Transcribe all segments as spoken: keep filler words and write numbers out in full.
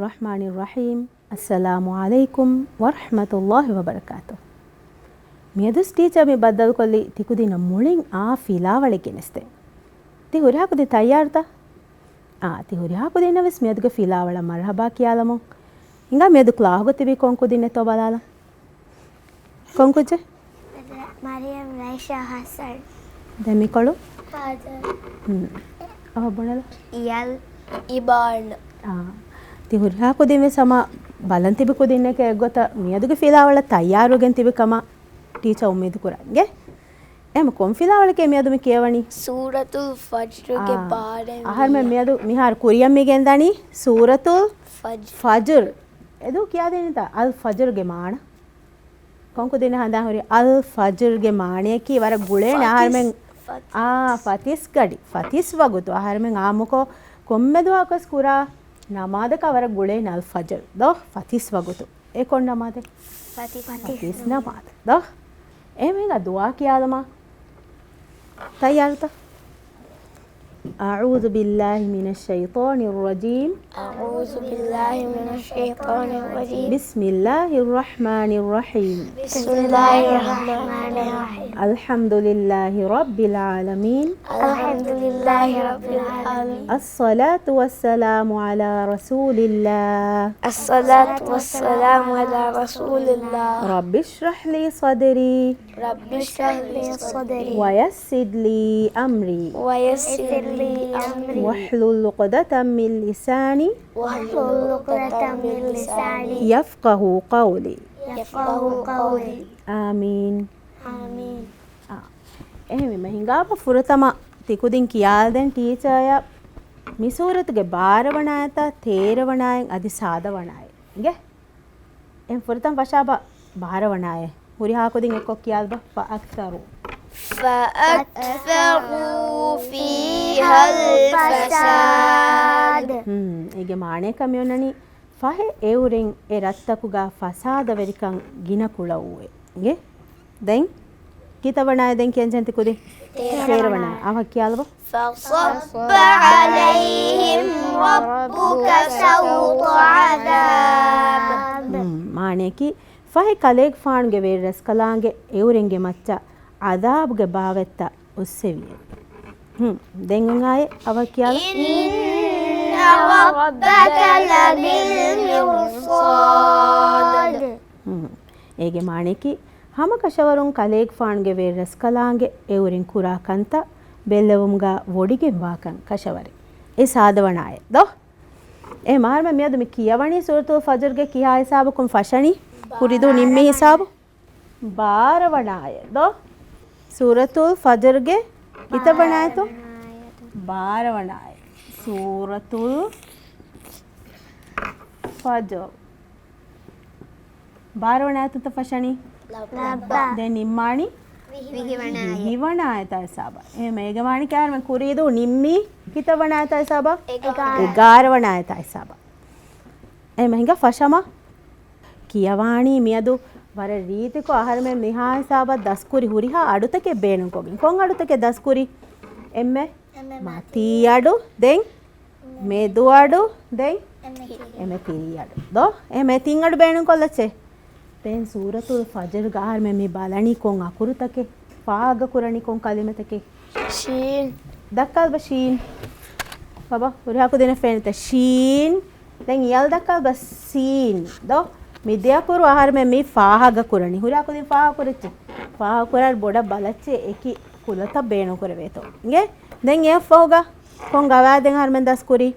ރަޙްމާނި ރަޙީމް. އައްސަލާމު ޢަލައިކުމް ވަރަޙްމަތުﷲި ވަބަރަކާތު. މިއަދު ޓީޗަރ މި ބައްދަލުކޮށްލީ ތިކުދިންނަށް މުޅިން އާ ފިލާވަޅެއް ގެނެސްދޭން. ތި ހުރިހާ ކުދިން ތައްޔާރުތަ؟ އާ، ތި ހުރިހާ ކުދިންނަށް ވެސް މިއަދުގެ ފިލާވަޅަށް މަރުޙަބާ ކިޔާލަމުން. ހިނގާ މިއަދު ކްލާހުގަ ތިބި ކޮން ކުދިންނެއްތޯ ބަލާލަން. ކޮން ކުއްޖެއް؟ މަރިޔަމް، ރައިޝާ، ޙަސަން. ދެން މިކޮޅު؟ ހާދަ. ހުން. އަވަ ބުނެލަ. އިޔަލް. އިބާން. އާ. ތި ހުރިހާ ކުދިން ވެސް ހަމަ ބަލަން ތިބި ކުދިންނެކޭ އެއްގޮތަށް މިއަދުގެ ފިލާވަޅަށް ތައްޔާރުވެގެން ތިބި ކަމަށް ޓީޗަރ އުއްމީދު ކުރަން. އެހެން ކޮން ފިލާވަޅެކޭ މިއަދު މި ކިޔަވަނީ؟ ސޫރަތުލް ފަޖްރުގެ އާ. ބާރެއް އަހަރުމެން ވިއްޔާ. މިއަދު މިހާރު ކުރިއަށް މި ގެންދަނީ ސޫރަތުލް ފަޖްރު. ފަޖްރު. އެދު ކިޔާދޭނެތަ އަލް ފަޖްރުގެ މާނަ؟ ކޮން ކުދިން ހަނދާން ހުރި؟ އަލް ފަޖްރުގެ މާނަޔަކީ ވަރަށް ގުޅޭނެ ފަތިސް، އަހަރުމެން، ފަތިސް. އާ، ފަތިސް ގަޑި، ފަތިސް ވަގުތު އަހަރުމެން އާއްމުކޮށް ކޮންމެ ދުވަހަކުވެސް ކުރާ ނަމާދަކަށް ވަރަށް ގުޅޭނެ އަލް ފަޖްރު ދޯ؟ ފަތިސް ވަގުތު. އެ ކޮން ނަމާދެއް؟ ފަތިސް. ފަތިސް ނަމާދު ދޯ؟ އެހެންވީމަ ދުޢާ ކިޔާލަމާ. ތައްޔާރުތަ؟ أعوذ بالله من الشيطان الرجيم. أعوذ بالله من الشيطان الرجيم. بسم الله الرحمن الرحيم. بسم الله الرحمن الرحيم. الحمد لله رب العالمين. الحمد لله رب العالمين. الصلاة والسلام على رسول الله. الصلاة والسلام على رسول الله. رب اشرح لي صدري. رب اشرح لي صدري. ويسر لي أمري. ويسر لي أمري. واحلل عقدة من لساني. واحلل عقدة من لساني. يفقهوا قولي. يفقهوا قولي. آمين. آمين. އާ. އެހެންވީމަ ހިނގާބަ ފުރަތަމަ ތިކުދިން ކިޔާދޭން ޓީޗަރއަށް މި ސޫރަތުގެ ބާރަ ވަނަ އާޔަތާ ތޭރަ ވަނަ އާޔަތް އަދި ސާދަ ވަނަ އާޔަތް. އިނގޭ؟ އެހެން ފުރަތަމަ ފަށާބަ ބާރަ ވަނަ އާޔަތް. ހުރިހާ ކުދިން އެއްކޮށް ކިޔާލަބަ. فأكثروا. فأكثروا فيها الفساد. ހުން، އޭގެ މާނަޔަކަށް މިއޮންނަނީ ފަހެ އެއުރެން އެ ރަށްތަކުގަ ފަސާދަވެރިކަން ގިނަ ކުޅައުއޭ. އިނގޭ؟ ދެން ކިތައް ވަނަ އާޔަތް ދެން ކިޔަންޖެހޭ ތިކުދިން؟ ތޭރަ ވަނަ އާޔަތް. އަވަ ކިޔާލަބަ. فصب عليهم ربك سوط عذاب. ހުން، މާނަޔަކީ ފަހެ ކަލޭގެފާނުގެ ވެރިރަސްކަލާނގެ އެއުރެންގެ މައްޗަށް ޢަޛާބުގެ ބާވަތްތައް އޮއްސެވިއޭ. ހުން، ދެން އަން އާޔަތް އަވަ ކިޔާލަ. إن ربك لبالمرصاد. ހުން، އޭގެ މާނަޔަކީ ހަމަ ކަށަވަރުން ކަލޭގެފާނުގެ ވެރިރަސްކަލާނގެ އެއުރެން ކުރާ ކަންތައް ބެއްލެވުމުގަ ވޮޑިގެންވާކަން ކަށަވަރެއް. އެ ސާދަ ވަނަ އާޔަތް ދޯ؟ އެ މާރުމެ މިއަދު މި ކިޔަވަނީ ސޫރަތުލް ފަޖްރުގެ ކިހާ ހިސާބަކުން ފަށަނީ؟ ކުރިދޫ ނިންމި ހިސާބު؟ ބާރަ ވަނަ އާޔަތް ދޯ؟ ސޫރަތުލް ފަޖްރުގެ ކިތައް ވަނަ އާޔަތު؟ ބާރަ ވަނަ އާޔަތް. ސޫރަތުލް ފަޖްރު. ބާރަ ވަނަ އާޔަތުތަ ފަށަނީ؟ ލައްބަ. ދެން ނިންމާނީ؟ ވިހި ވަނަ އާޔަތު. ވިހި ވަނަ އާޔަތާ ހިސާބަށް. އެހެން އޭގެ މާނަ ކިޔާ މި ކުރީދޫ ނިންމީ ކިތައް ވަނަ އާޔަތާ ހިސާބަށް؟ އެގާރަ. އެގާރަ ވަނަ އާޔަތާ ހިސާބަށް. އެހެން ހިނގާ ފަށަމާ. ކިޔަވާނީ މިއަދު ވަރަށް ރީތިކޮށް އަހަރުމެން މިހާ ހިސާބަށް ދަސްކުރި ހުރިހާ އަޑުތަކެއް ބޭނުންކޮށްގެން. ކޮން އަޑުތަކެއް ދަސްކުރީ؟ އެންމެ މަތީ އަޑު، ދެން މެދު އަޑު، ދެން އެންމެ ތިރީ އަޑު. ދޯ؟ އެންމެ ތިން އަޑު ބޭނުންކޮށްލައްޗޭ. ދެން ސޫރަތުލް ފަޖްރުގަ އަހަރުމެން މި ބަލަނީ ކޮން އަކުރުތަކެއް؟ ފާހަގަކުރަނީ ކޮން ކަލިމަތަކެއް؟ ޝީން. ދައްކާލަބަ ޝީން. ބަބާ، ހުރިހާ ކުދިންނަށް ފެންނަތަ؟ ޝީން. ދެން އިޔަލް ދައްކާލަބަ ސީން. ދޯ؟ މި ދެ އަކުރު އަހަރުމެން މި ފާހަގަކުރަނީ. ހުރިހާ ކުދިން ފާހަގަކުރައްޗޭ. ފާހަގަކުރާއިރު ބޮޑަށް ބަލައްޗޭ އެކި ކުލަތައް ބޭނުންކުރެވޭތޯ. އިނގޭ؟ ދެން އެއަށްފަހުގަ ކޮން ގަވާއިދެއް އަހަރުމެން ދަސްކުރީ؟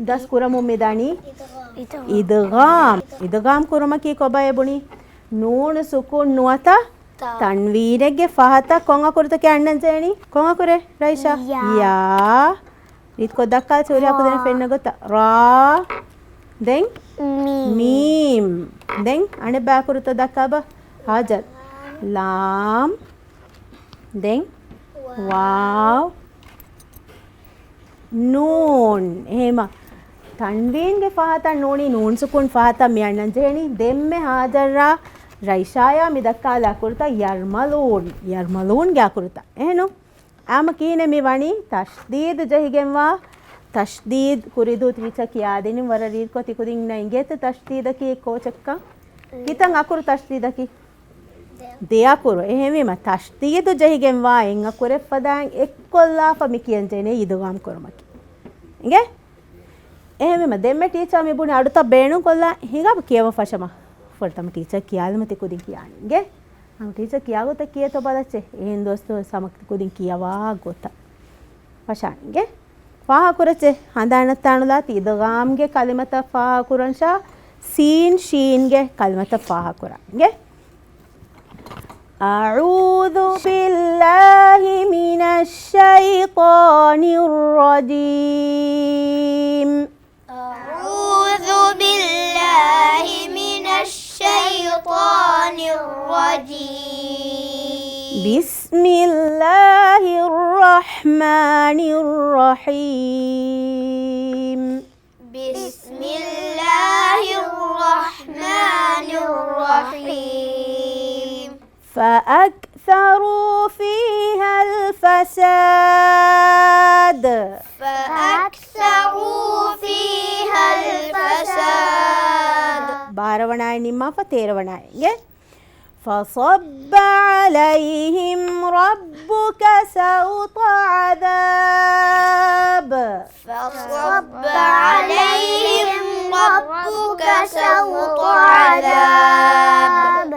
ދަސްކުރަމުން މިދަނީ އިދްޣާމް. އިދްޣާމް ކުރުމަކީ ކޮބާ އެބުނީ؟ ނޫނު ސުކޫން ނުވަތަ ތަ. ތަންވީނެއްގެ ފަހަތަށް ކޮން އަކުރުތަކެއް އަންނަން ޖެހެނީ؟ ކޮން އަކުރެއް ރައިޝާ؟ ޔާ. ޔާ. ރީތިކޮށް ދައްކާލައްޗޭ ހުރިހާ ކުދިންނަށް ފެންނަ ގޮތަށް. ރާ. ދެން؟ މީމް. މީމް. ދެން އަނެއްބައި އަކުރުތައް ދައްކާބަ. ހާޖަރް. ލާމް. ދެން؟ ވާވް. ނޫން. އެހެމަ ތަންވީންގެ ފަހަތަށް ނޫނީ، ނޫން ސުކޫން ފަހަތަށް މި އަންނަން ޖެހެނީ. ދެންމެ ހާޖަރާ ރައިޝާޔާ މި ދައްކާލި އަކުރުތައް ޔަރްމަލޫން. ޔަރްމަލޫންގެ އަކުރުތައް. އެހެނު؟ އާމަ ކިހިނެއް މި ވަނީ؟ ތަޝްދީދު ޖެހިގެންވާ ތަޝްދީދު ކުރިދޫ ޓީޗަރ ކިޔާދިނިން ވަރަށް ރީތިކޮށް ތިކުދިންނަށް އިނގޭތަ ތަޝްދީދަކީ ކޯޗަކަށް؟ ކިތަން އަކުރު ތަޝްދީދަކީ؟ ދެ އަކުރު. އެހެންވީމަ ތަޝްދީދު ޖެހިގެންވާ އެއް އަކުރެއް ފަދައިން އެއްކޮށްލާފަ މި ކިޔަން ޖެހޭ އިދުޣާމް ކުރުމަކީ. އިނގޭ؟ އެހެންވީމަ ދެންމެ ޓީޗަރ މި ބުނި އަޑުތައް ބޭނުންކޮށްލާ ހިނގާބަ ކިޔަވަން ފަށަމަ. ފުރަތަމަ ޓީޗަރ ކިޔާލުމަ ތިކުދިން ކިޔާނީ. އިނގޭ؟ ހަމަ ޓީޗަރ ކިޔާ ގޮތަށް ކިޔޭތޯ ބަލައްޗޭ. އެހެން ދުވަސް ދުވަސް ހަމަ ތިކުދިން ކިޔަވާ ގޮތަށް. ފަށާނީ. އިނގޭ؟ ފާހަގަކުރައްޗޭ. ހަނދާން ނައްތާނުލާތި އިދުޣާމްގެ ކަލިމަތައް ފާހަގަކުރަން ޝާ، ސީން ޝީންގެ ކަލިމަތައް ފާހަގަކުރާ. އިނގޭ؟ أعوذ بالله من الشيطان الرجيم. أعوذ بالله من الشيطان الرجيم. بسم الله الرحمن الرحيم. بسم الله الرحمن الرحيم. فأكثروا فيها الفساد. فأكثروا فيها الفساد. ބާރަވަނާއެއް ނިންމާފަ ތޭރަވަނާއެއް. فصب عليهم ربك سوط عذاب. فصب عليهم ربك سوط عذاب.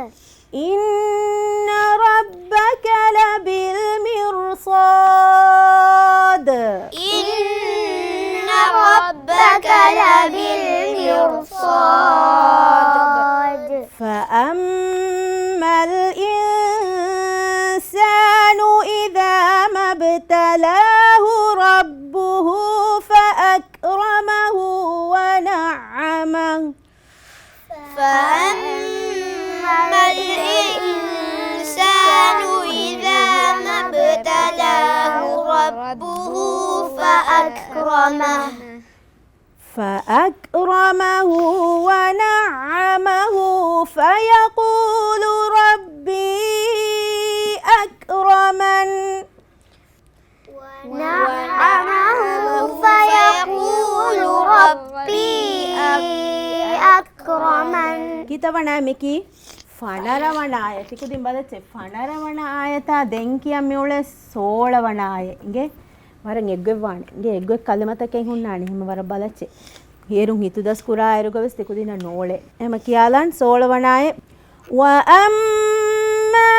إن ربك لبالمرصاد. إن ربك لبالمرصاد. فأما الإنسان إذا ما ابتلاه ربه فأكرمه ونعمه. فأما الإنسان إذا ما ابتلاه ربه فأكرمه. فأكرمه ونعمه فيقول ربي أكرمن. ونعمه فيقول ربي أكرمن. ކިތައް ވަނަ އާޔަތް މިކީ؟ ފަނަރަ ވަނަ އާޔަތް. ތިކުދިން ބަލައްޗޭ، ފަނަރަ ވަނަ އާޔަތާ ދެން ކިޔަން މިއުޅޭ ސޯޅަ ވަނަ އާޔަތް. އިނގޭ؟ ވަރަށް އެއްގޮތް ވާނެ. އިނގޭ، އެއްގޮތް ކަލިމަތަކެއް ހުންނާނެ. އެހެން ވަރަށް ބަލައްޗޭ. އޭރުން ހިތުދަސް ކުރާ އިރުގަ ވެސް ތިކުދިންނަށް ނޯޅޭ. އެހެމަ ކިޔާލަން ސޯޅަ ވަނަ އާޔަތް. وأما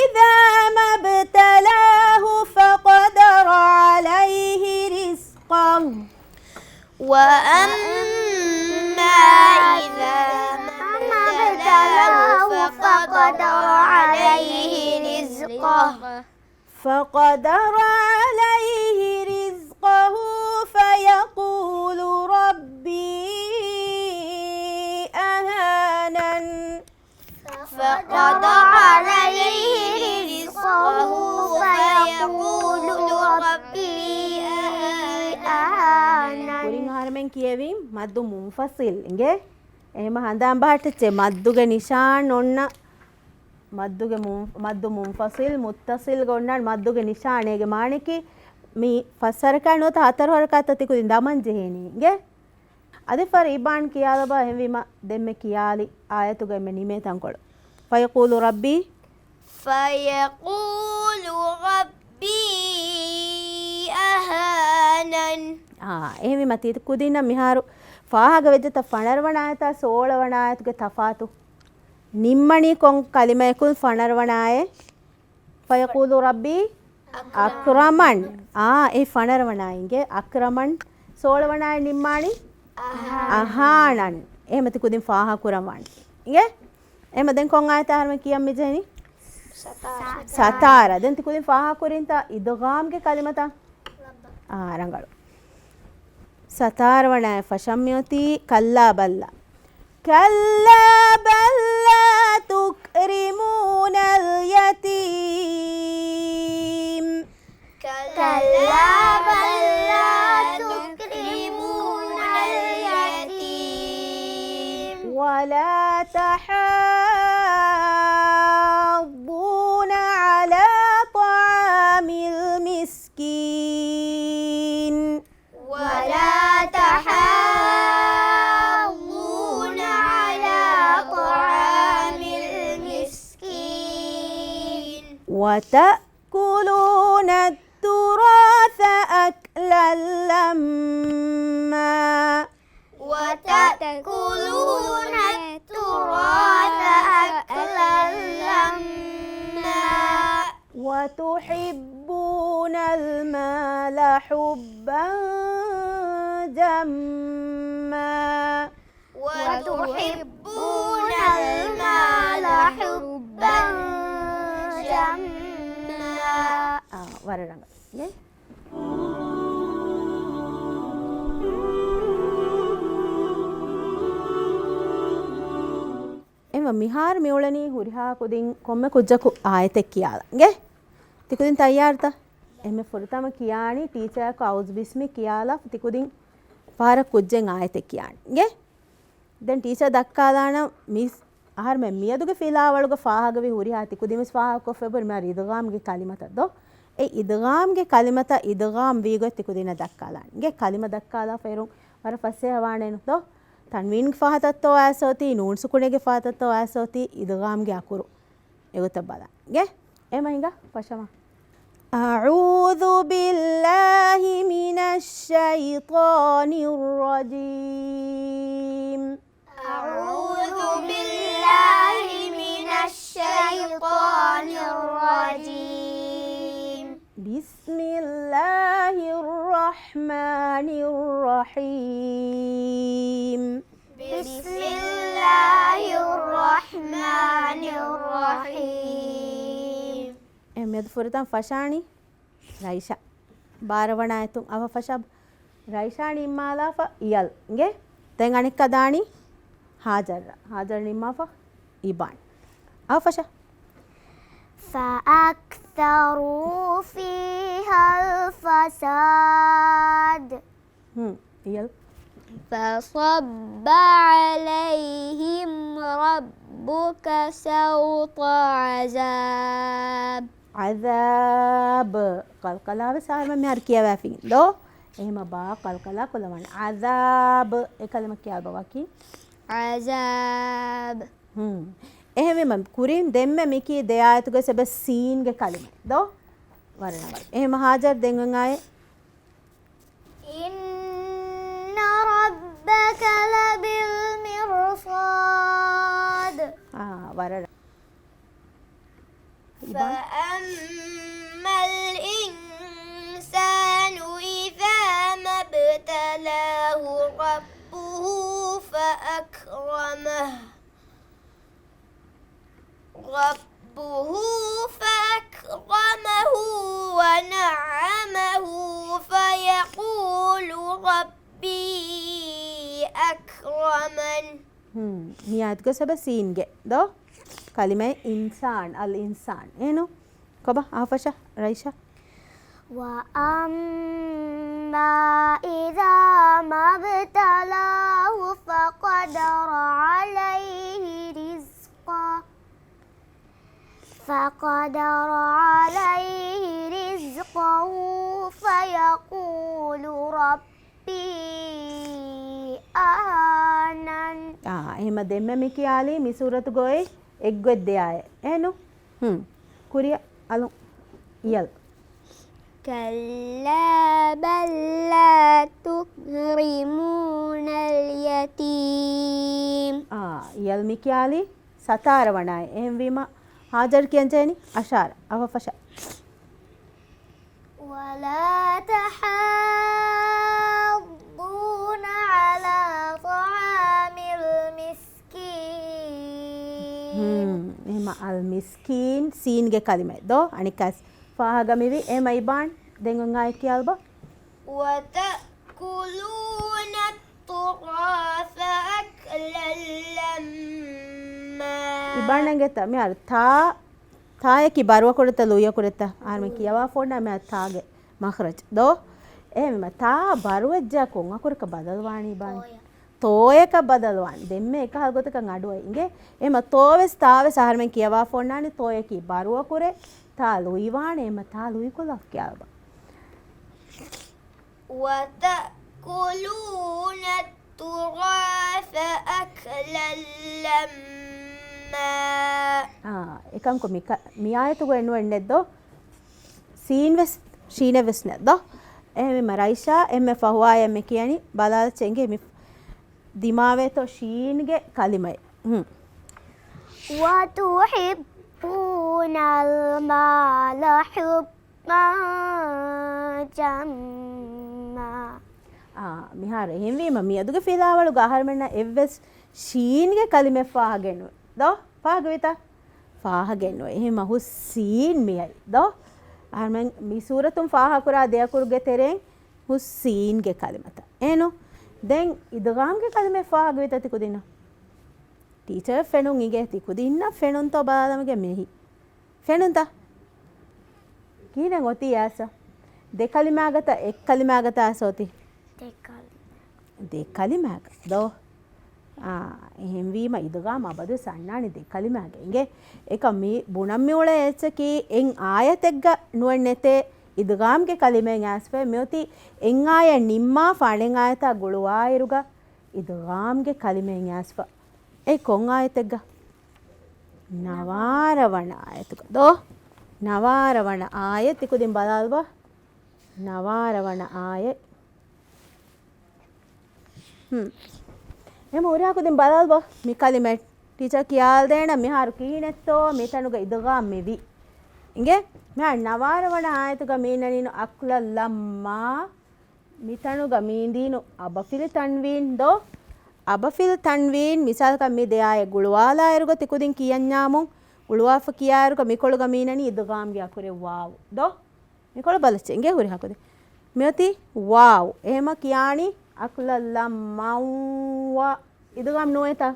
إذا ما ابتلاه فقدر عليه رزقه. وأما إذا ما ابتلاه فقدر عليه رزقه. فقدر عليه رزقه فيقول ربي أهانن. فقدر عليه رزقه فيقول ربي أهانن. ކުރިން އަހަރެމެން ކިޔެވީ މައްދު މުންފަސިލް އިނގޭ. އެހެމަ ހަނދާން ބަހައްޓައްޗޭ މައްދުގެ ނިޝާން އޮންނަ މައްދުގެ މުން-، މައްދު މުންފަސިލް، މުއްތަސިލްގެ އޮންނާނެ މައްދުގެ ނިޝާން. އޭގެ މާނައަކީ މި ފަސް ހަރަކާތް ނުވަތަ ހަތަރު ހަރަކާތްތައް ތިކުދިން ދަމަން ޖެހޭނީ އިނގޭ. އަދި ފަރު އިބާން ކިޔާލަބަ އެހެންވީމަ ދެންމެ ކިޔާލި އާޔަތުގަ އެންމެ ނިމޭ ތަންކޮޅު. فيقول ربي فيقول ربي أهانن. އާ، އެހެންވީމަ ތިކުދިންނަށް މިހާރު ފާހަގަ ވެއްޖެތަ ފަނަރަ ވަނަ އާޔަތާ ސޯޅަ ވަނަ އާޔަތުގެ ތަފާތު؟ ނިންމަނީ ކޮން ކަލިމަޔަކުން ފަނަރަ ވަނަ އާޔަތް؟ فيقول ربي أكرمن. އާ، އެ ފަނަރަ ވަނަ އިނގޭ. أكرمن. ސޯޅަ ވަނަ އާޔަތް ނިންމާނީ؟ أهانن. އަހާނަން. އެހެމަ ތިކުދިން ފާހަގަ ކުރަން ވާނެ. އިނގޭ؟ އެހެމަ ދެން ކޮން އާޔަތާ އަހަރުމެން ކިޔަން މި ޖެހެނީ؟ ސަތާރަ. ސަތާރަ. ދެން ތިކުދިން ފާހަގަ ކުރިންތަ އިދުޣާމްގެ ކަލިމަތައް؟ އާ، ރަނގަޅު. ސަތާރަ ވަނަ އާޔަތް ފަށަން މިއޮތީ كلا بل لا. كلا بل لا تكرمون اليتيم. كلا بل لا تكرمون اليتيم. ولا تحاضون على طعام المسكين. وتأكلون التراث أكلا لما. وتأكلون التراث أكلا لما. وتحبون المال حبا جما. وتحبون المال حبا جما. އާ، ވަރަށް ރަނގަޅު. އޭ؟ އެމަ މިހާރު މިއުޅެނީ ހުރިހާ ކުދިން ކޮންމެ ކުއްޖަކު އާޔަތެއް ކިޔާލަން. އިނގޭ؟ ތިކުދިން ތައްޔާރުތަ؟ އެމެ ފުރަތަމަ ކިޔާނީ ޓީޗަރަކު އައުޒު ބިސްމި ކިޔާލާފަ ތިކުދިން ފަހަރަށް ކުއްޖެއް އާޔަތެއް ކިޔާނީ. އިނގޭ؟ ދެން ޓީޗަރ ދައްކާލާނަން މިސް އަހަރުމެން މިއަދުގެ ފިލާވަޅުގަ ފާހަގަވި ހުރިހާ ތިކުދިންވެސް ފާހަގަކޮށްފައިބުރި މިހާރު އިދްޣާމްގެ ކަލިމަތައް ދޯ؟ އެ އިދްޣާމްގެ ކަލިމަތައް އިދްޣާމް ވީގޮތް ތިކުދިންނަށް ދައްކާލާން. އިނގޭ ކަލިމަ ދައްކާލާފައިރުން ވަރަށް ފަސޭހަވާނެނު ދޯ؟ ތަންވީންގެ ފަހަތަށްތޯ އައިސް އޮތީ، ނޫން ސުކުނެއްގެ ފަހަތަށްތޯ އައިސް އޮތީ، އިދްޣާމްގެ އަކުރު. އެގޮތަށް ބަލާ. އިނގޭ؟ އެމަ ހިނގާ ފަށަމާ. أعوذ بالله من الشيطان الرجيم. أعوذ بالله من الشيطان الرجيم. بسم الله الرحمن الرحيم. بسم الله الرحمن الرحيم. އެ މިއަދު ފުރަތަމަ ފަށާނީ ރައިޝާ. ބާރަ ވަނަ އާޔަތުން އަވަ ފަށާ. ރައިޝާ ނިންމާލާފަ އިޔަލް. އިނގޭ؟ ދެން އަނެއްކާ ދާނީ ހާޖަރަށް. ހާޖަރަށް ނިންމާފަ އިބާން. އަވަ ފަށާ. فأكثروا فيها الفساد. ހުން، އިޔަލް. فصب عليهم ربك سوط عذاب. ޢަޛާބް. ޤަލްޤަލާވެސް އަހަރުމެން މިހާރު ކިޔަވައިފި ދޯ؟ އެހެމަ ބާ ޤަލްޤަލާ ކުލަވާނެ. ޢަޛާބް. އެ ކަލިމަ ކިޔާލަބަ ވަކި. ޢަޛާބް. ހުން. އެހެންވީމަ ކުރިން ދެންމެ މިކީ ދެ އާޔަތުގަ ސަބަ ސީންގެ ކަލިމަ ދޯ؟ ވަރަށް ރަނގަޅު. އެހެމަ ހާޖަރް ދެން އޮތް އާޔަތް. إن ربك لبالمرصاد. އާ، ވަރަށް ރަ-، އިބާން. فأما الإنسان إذا ما ابتلاه ربه فأكرمه. ربه فأكرمه ونعمه فيقول ربي أكرمن. ހުން، މިއާދުގަ ސަބަ ސީންގެ ދޯ؟ ކަލިމައެއް އިންސާން، އަލް އިންސާން. އޭނު؟ ކޮބާ؟ އާފަށާ، ރައިޝާ. وأما إذا ما ابتلاه فقدر عليه رزقه. فقدر عليه رزقه فيقول ربي أهانن. އާ، އެހެމަ ދެންމެ މި ކިޔާލީ މި ސޫރަތުގައި އެއްގޮތް ދެ އާޔަތް. އޭނު؟ ހުން. ކުރިއަށް އަލުން އިޔަލް. كلا بل لا تكرمون اليتيم. އާ، އިޔަލް މި ކިޔާލީ ސަތާރަ ވަނައި. އެހެންވީމަ ހާޖަރް ކިޔަންޖެހެނީ އަށާރަ. އަވަފަށާ. ولا تحاضون على طعام المسكين. ހުން، އެހެމަ އަލް މިސްކީން ސީންގެ ކަލިމައެއް ދޯ؟ އަނެއްކާސް ފާހަގަ މިވީ. އެހެމަ އިބާން ދެން އޮތް އާޔަތް ކިޔާލަބަ. وتأكلون التراث أكلا لما. އިބާން އަނގޭތަ މިހާރު ތާ، ތާޔަކީ ބަރުއަކުރެއްތަ ލުއިއަކުރެއްތަ؟ އަހަރުމެން ކިޔަވާފަ އޮންނަ މިހާރު ތާގެ މަޚްރަޖް ދޯ؟ އެހެންވީމަ ތާ ބަރުވެއްޖާ ކޮން އަކުރަކަށް ބަދަލުވާނީ އިބާން؟ ތޯޔަ. ތޯޔަކަށް ބަދަލުވާން. ދެންމެ އެކަހަލަ ގޮތަކަށް އަޑުއައި އިނގޭ. އެހެމަ ތޯވެސް ތާވެސް އަހަރުމެން ކިޔަވާފަ އޮންނާނީ ތޯޔަކީ ބަރުއަކުރެއް، ތާ ލުއިވާނެ. އެހެމަ ތާ ލުއިކޮށްލާފަ ކިޔާލަބަ. وتأكلون التراث أكلا لما. އާ، އެކަންކޮށް މި ކަ-، މި އާޔަތުގަ ނުވެން ނެއްދޯ؟ ސީން ވެސް، ޝީނެއް ވެސް ނެއްދޯ؟ އެހެންވީމަ ރައިޝާ އެންމެ ފަހު އާޔަތް މި ކިޔަނީ ބަލާލައްޗޭ އިނގޭ މި ދިމާވޭތޯ ޝީންގެ ކަލިމައެއް. ހުން. وتحبون المال حبا جما. އާ، މިހާރު އެހެންވީމަ މިއަދުގެ ފިލާވަޅުގަ އަހަރުމެންނަށް އެއްވެސް ޝީންގެ ކަލިމައެއް ފާހަގައެއް ނުވޭ. ދޯ؟ ފާހަގަވިތަ؟ ފާހަގައެއް ނުވޭ. އެހެންމަ ހުސް ސީން މިއައީ. ދޯ؟ އަހަރުމެން މި ސޫރަތުން ފާހަގަކުރާ ދެ އަކުރުގެ ތެރެއިން ހުސް ސީންގެ ކަލިމަތައް. އޭނު؟ ދެން އިދްޣާމްގެ ކަލިމައެއް ފާހަގަވިތަ ތިކުދިންނަށް؟ ޓީޗަރ ފެނުން އިނގޭ ތިކުދިންނަށް ފެނުންތޯ ބަލާލަމުގެ މެހި. ފެނުންތަ؟ ކިހިނެއް އޮތީ އާސަ؟ ދެ ކަލިމާގަތަ އެއް ކަލިމާގަތަ އާސަ އޮތީ؟ ދެ ކަލިމާ. ދެ ކަލިމާގަ ދޯ؟ އާ، އެހެންވީމަ އިދްޣާމް އަބަދުވެސް އަންނާނެ ދެ ކަލިމާގަ އިނގޭ. އެކަމް މި ބުނަން މިއުޅޭ އެއްޗަކީ އެއް އާޔަތެއްގަ ނުވެން ނެތޭ އިދްޣާމްގެ ކަލިމައެއް އައިސްފަ. މިއޮތީ އެއް އާޔަތް ނިންމާފަ އަނެއް އާޔަތާ ގުޅުވާއިރުގަ އިދްޣާމްގެ ކަލިމައެއް އައިސްފަ. އެ ކޮން އާޔަތެއްގަ؟ ނަވާރަ ވަނަ އާޔަތުގަ ދޯ؟ ނަވާރަ ވަނަ އާޔަތް ތިކުދިން ބަލާލަބަ. ނަވާރަ ވަނަ އާޔަތް. ހުން. އެހެން ހުރިހާ ކުދިން ބަލާލަބަ މި ކަލިމަ ޓީޗަރ ކިޔާލަދޭނަ މިހާރު ކިހިނެއްތޯ މިތަނުގަ އިދްޣާމް މިވީ. އިނގޭ؟ މިހާރު ނަވާރަ ވަނަ އާޔަތުގަ މީނަނީނު އަކްލަ ލައްމާ. މިތަނުގަ މީންދީނު އަބަފިލި ތަންވީން ދޯ؟ އަބަފިލި ތަންވީން މިސާލަކަށް މި ދެ އާޔަތް ގުޅުވާލާއިރުގަ ތިކުދިން ކިޔަންޏާމުން ގުޅުވާފަ ކިޔާއިރުގަ މިކޮޅުގަ މީނަނީ އިދްޣާމްގެ އަކުރެއް ވާވު ދޯ؟ މިކޮޅު ބަލައްޗޭ އިނގޭ ހުރިހާ ކުދިން. މިއޮތީ ވާވު. އެހެމަ ކިޔާނީ އަކްލަ ލަމް މައު ވާ. އިދްޣާމް ނުވޭތަ؟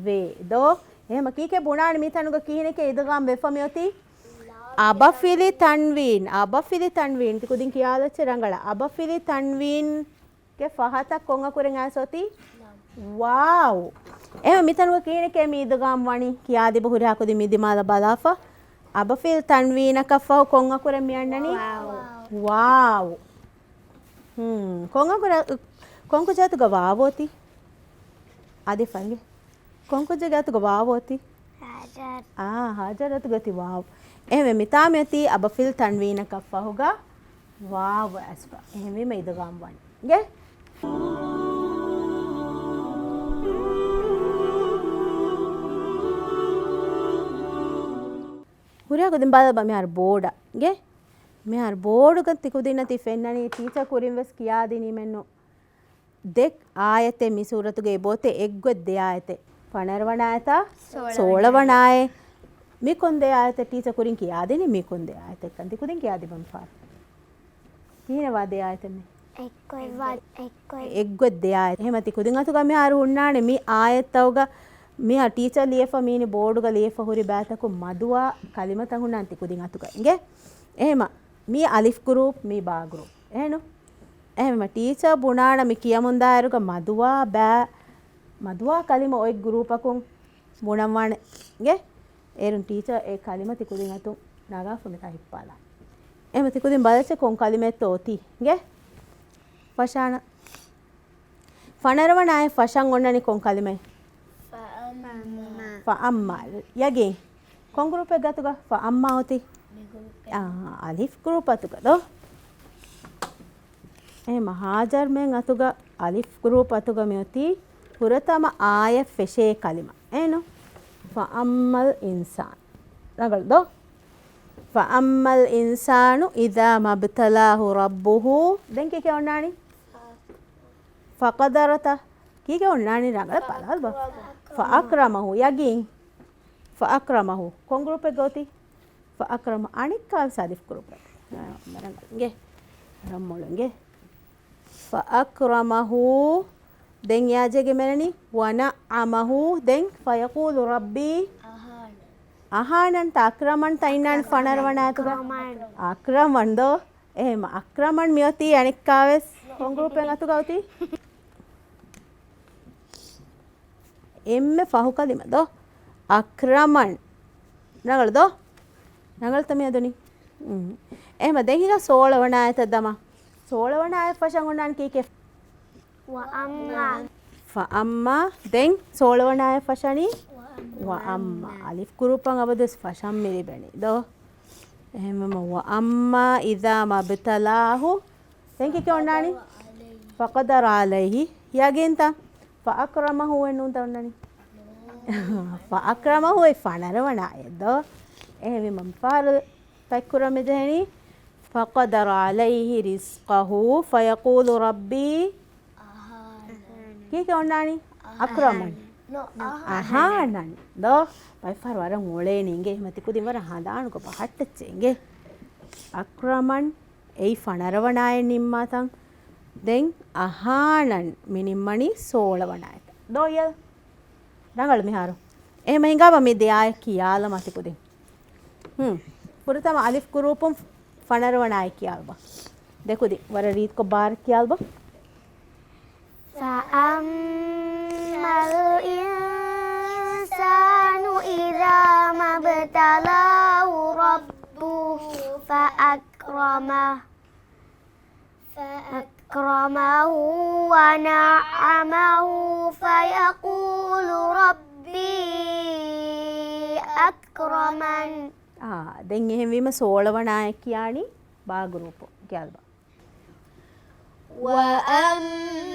ވޭ. ދޯ؟ އެހެމަ ކީކޭ ބުނާނެ މިތަނުގަ ކިހިނެކޭ އިދްޣާމް ވެފަ މިއޮތީ؟ އަބަފިލި ތަންވީން. އަބަފިލި ތަންވީން. ތި ކުދިން ކިޔާލައްޗޭ ރަނގަޅަށް. އަބަފިލި ތަންވީން. ގެ ފަހަތަށް ކޮން އަކުރެއް އައިސް އޮތީ؟ ވާވް. އެހެން މިތަނުގަ ކިހިނެކޭ މި އިދްޣާމް ވަނީ؟ ކިޔާދިބަ ހުރިހާ ކުދިން މި ދިމާލަށް ބަލާފަ. އަބަފިލް ތަންވީނަކަށްފަހު ކޮން އަކުރެއް މި އަންނަނީ؟ ވާވް. ވާވް. ހުން. ކޮން އަކުރެއް، ކޮން ކުއްޖާ އަތުގަ ވާވް އޮތީ؟ އާދެ ފަންގެ. ކޮން ކުއްޖެއްގެ އަތުގަ ވާވް އޮތީ؟ ހާޖަރް. އާ، ހާޖަރް އަތުގަ އޮތީ ވާވް. އެހެންވެ، މިތާ މިއޮތީ އަބަފިލް ތަންވީނަކަށްފަހުގަ ވާވް އައިސްފަ. އެހެންވީމަ އިދްޣާމް ވަން. ގެ؟ ހުރިހާ ކުދިން ބަލަބަ މިހާރު ބޯޑަށް. ގެ؟ މިހާރު ބޯޑުގަ ތި ކުދިންނަށް ތި ފެންނަނީ ޓީޗަރ ކުރިން ވެސް ކިޔާދިނީމެއްނު. ދެ އާޔަތެއް މި ސޫރަތުގައި އޮތޭ އެއްގޮތް ދެ އާޔަތެއް. ފަނަރަ ވަނަ އާޔަތާ؟ ސޯޅަ ވަނަ. ސޯޅަ ވަނަ އާޔަތް. މި ކޮން ދެ އާޔަތެއް ޓީޗަރ ކުރިން ކިޔާދިނީ މި ކޮން ދެ އާޔަތެއްކަން ތި ކުދިން ކިޔާދިބަން ފާރު. ކިހިނެއް ވާ ދެ އާޔަތެއް މެ؟ އެއްގޮތް ވާ، އެއްގޮތް. އެއްގޮތް ދެ އާޔަތް. އެހެމަ ތި ކުދިން އަތުގަ މިހާރު ހުންނާނެ މި އާޔަތްތައުގަ މިހާ ޓީޗަރ ލިޔެފަ މީނި ބޯޑުގަ ލިޔެފަ ހުރި ބައިތަކުން މަދުވާ ކަލިމަތައް ހުންނާނެ ތި ކުދިން އަތުގަ. އިނގޭ؟ އެހެމަ މީ އަލިފް ގްރޫޕް، މީ ބާ ގްރޫޕް. އެހެނު؟ އެހެންވީމަ ޓީޗަރ ބުނާނަ މި ކިޔަމުންދާއިރުގަ މަދުވާ ބައި، މަދުވާ ކަލިމަ އޮތް ގްރޫޕަކުން ބުނަންވާނެ. އިނގޭ؟ އޭރުން ޓީޗަރ އެ ކަލިމަ ތި ކުދިން އަތުން ނަގާފަ މިތާ ހިއްޕާލާ. އެހެމަ ތި ކުދިން ބަލައްޗޭ ކޮން ކަލިމައެއްތޯ އޮތީ. އިނގޭ؟ ފަށާނަ. ފަނަރަ ވަނަ އާޔަތް ފަށަން އޮންނަނީ ކޮން ކަލިމައެއް؟ ފައައްމާ. ފައައްމާ. ޔަގީން. ކޮން ގްރޫޕެއްގެ އަތުގަ ފައައްމާ އޮތީ؟ މި ގްރޫޕެއް. އާ، އަލިފް ގްރޫޕް އަތުގަ ދޯ؟ އެހެމަ ހާޖަރްމެން އަތުގަ އަލިފް ގްރޫޕް އަތުގަ މިއޮތީ ފުރަތަމަ އާޔަތް ފެށޭ ކަލިމަ. އޭނު؟ ފައައްމަލް އިންސާން. ރަނގަޅު ދޯ؟ ފައައްމަލް އިންސާނު އިޒާ މަބްތަލާހު ރައްބުހު. ދެން ކީކޭ އޮންނާނީ؟ ފަޤަދަރަތަ. ކީކޭ އޮންނާނީ ރަނގަޅަށް ބަލާލަބަ. ފައަކްރަމަހު. ޔަގީން. ފައަކްރަމަހު. ކޮން ގްރޫޕެއްގަ އޮތީ؟ ފައަކްރަމަ. އަނެއްކާވެސް އަލިފް ގްރޫޕެއް. އާ، ރަނގަޅު. އިނގޭ. ރަނގަޅު. އިނގޭ. ފައަކްރަމަހު. ދެން އެއާ ޖެހިގެން މިއަންނަނީ ވަނައްޢަމަހު. ދެން ފަޔަޤޫލު ރައްބީ. އަހާނަންތަ އަކްރަމަންތަ އިންނާނީ ފަނަރަ ވަނަ އާޔަތުގަ؟ އަކްރަމަން ދޯ؟ އެހެމަ އަކްރަމަން މިއޮތީ އަނެއްކާވެސް ކޮން ގްރޫޕެއް އަތުގަ އޮތީ؟ އެންމެ ފަހު ކަލިމަ ދޯ؟ އަކްރަމަން. ރަނގަޅު ދޯ؟ ރަނގަޅުތަ މިއަދުނީ؟ އުން. އެހެމަ ދެން ހިނގާ ސޯޅަ ވަނަ އާޔަތަށް ދަމާ. ސޯޅަ ވަނަ އާޔަތް ފަށަން އޮންނާނީ ކީކޭ؟ ވައައްމާ. ފައައްމާ. ދެން ސޯޅަ ވަނަ އާޔަތް ފަށަނީ؟ ވައައްމާ. އަލިފް ގުރޫޕަށް އަބަދުވެސް ފަށަން މި ލިބެނީ ދޯ. އެހެންވީމަ، ވައައްމާ އިޒާ މަބްތަލާހު. ދެން ކިކި އޮންނާނީ؟ ފަޤަދަރަ ޢަލައިހި. ޔަގީންތަ؟ ފައަކްރަމަހު އެއް ނޫންތަ އޮންނަނީ؟ ފައަކްރަމަހު އެއް ފަނަރަވަނަ އެއް ދޯ. އެހެންވީމަ، މި ފަހަރު ފައްކުރަމެ ޖެހެނީ، ފަޤަދަރަ ޢަލައިހި ރިޒްޤަހު ފަޔަޤޫލު ރައްބީ. ކީކޭ އޮންނާނީ؟ އަކްރަމަން. އަހާނަން. ދޯ، ބައެއްފަހަރު ވަރަށް އުޅޭނީ އިނގޭ. އެހެމަ ތިކުދިން ވަރަށް ހަނދާނުކޮށް ބަހައްޓައްޗޭ އިނގޭ. އަކްރަމަން އެއީ ފަނަރަވަނާއެއް ނިންމާތަން. ދެން އަހާނަން މި ނިންމަނީ ސޯޅަވަނާއެއް. ދޯ އިޔަ. ރަނގަޅު މިހާރު. އެހެމަ ހިނގާބަ މި ދެ އާޔަތް ކިޔާލަމާ ތިކުދިން. ހުން. ފުރަތަމަ އަލިފް ގުރޫޕުން ފަނަރަވަނާއެއް ކިޔާލަބަ. ދެކުދިން ވަރަށް ރީތިކޮށް ބާރަށް ކިޔާލަބަ. فَأَمَّا الْإِنسَانُ إِذَا مَا ابْتَلَاهُ رَبُّهُ فَأَكْرَمَهُ، فَأَكْرَمَهُ وَنَعَّمَهُ فَيَقُولُ رَبِّي أَكْرَمَنِ. އާ، ދެން އެހެންވީމަ ސޯޅަވަނާއެއް ކިޔާނީ ބާ ގުރޫޕު. ކިޔާލަބަ. وَأَمَّا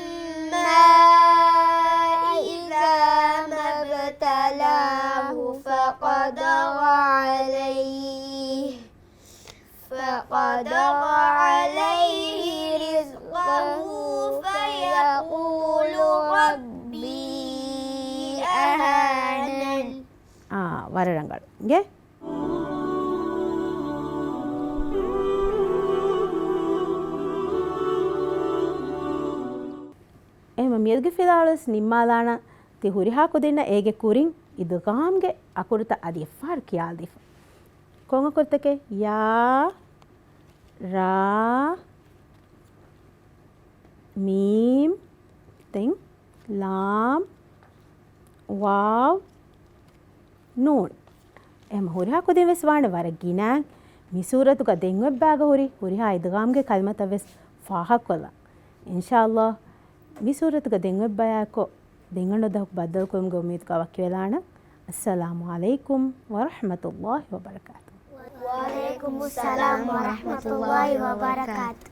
إِذَا مَا ابْتَلَاهُ فَقَدَرَ عَلَيْهِ، فَقَدَرَ عَلَيْهِ رِزْقَهُ فَيَقُولُ رَبِّي أَهَانَنِ. އާ، ވަރަށް ރަނގަޅު. އިނގޭ؟ އެހެމަ މިއަދުގެ ފިލާވަޅުވެސް ނިންމާލާނަން. ތި ހުރިހާ ކުދިންނަށް އޭގެ ކުރިން އިދްޣާމްގެ އަކުރުތައް އަދި އެއްފަހަރު ކިޔާލަދީފަ. ކޮން އަކުރުތަކެއް؟ ޔާ، ރާ، މީމް، ދެން ލާމް، ވާވް، ނޫން. އެހެމަ ހުރިހާ ކުދިން ވެސް ވާނެ ވަރަށް ގިނައިން. މި ސޫރަތުގަ ދެން އޮތް ބަޔާގަ ހުރި ހުރިހާ އިދްޣާމްގެ ކަލިމަތައް ވެސް ފާހަގަކޮށްލަން. އިންޝާﷲ، މި ސޫރަތުގަ ދެން އޮތް ބަޔާއެއްކޮށް ދެން އަންނަ ދުވަހަކު ބައްދަލުކުރުމުގެ އުއްމީދުގަ ވަކިވެލާނަން. އައްސަލާމު ޢަލައިކުމް ވަރަޙްމަތުﷲ ވަބަރަކާތު. ވަޢަލައިކުމުއްސަލާމް ވަރަޙްމަތުﷲ ވަބަރަކާތު.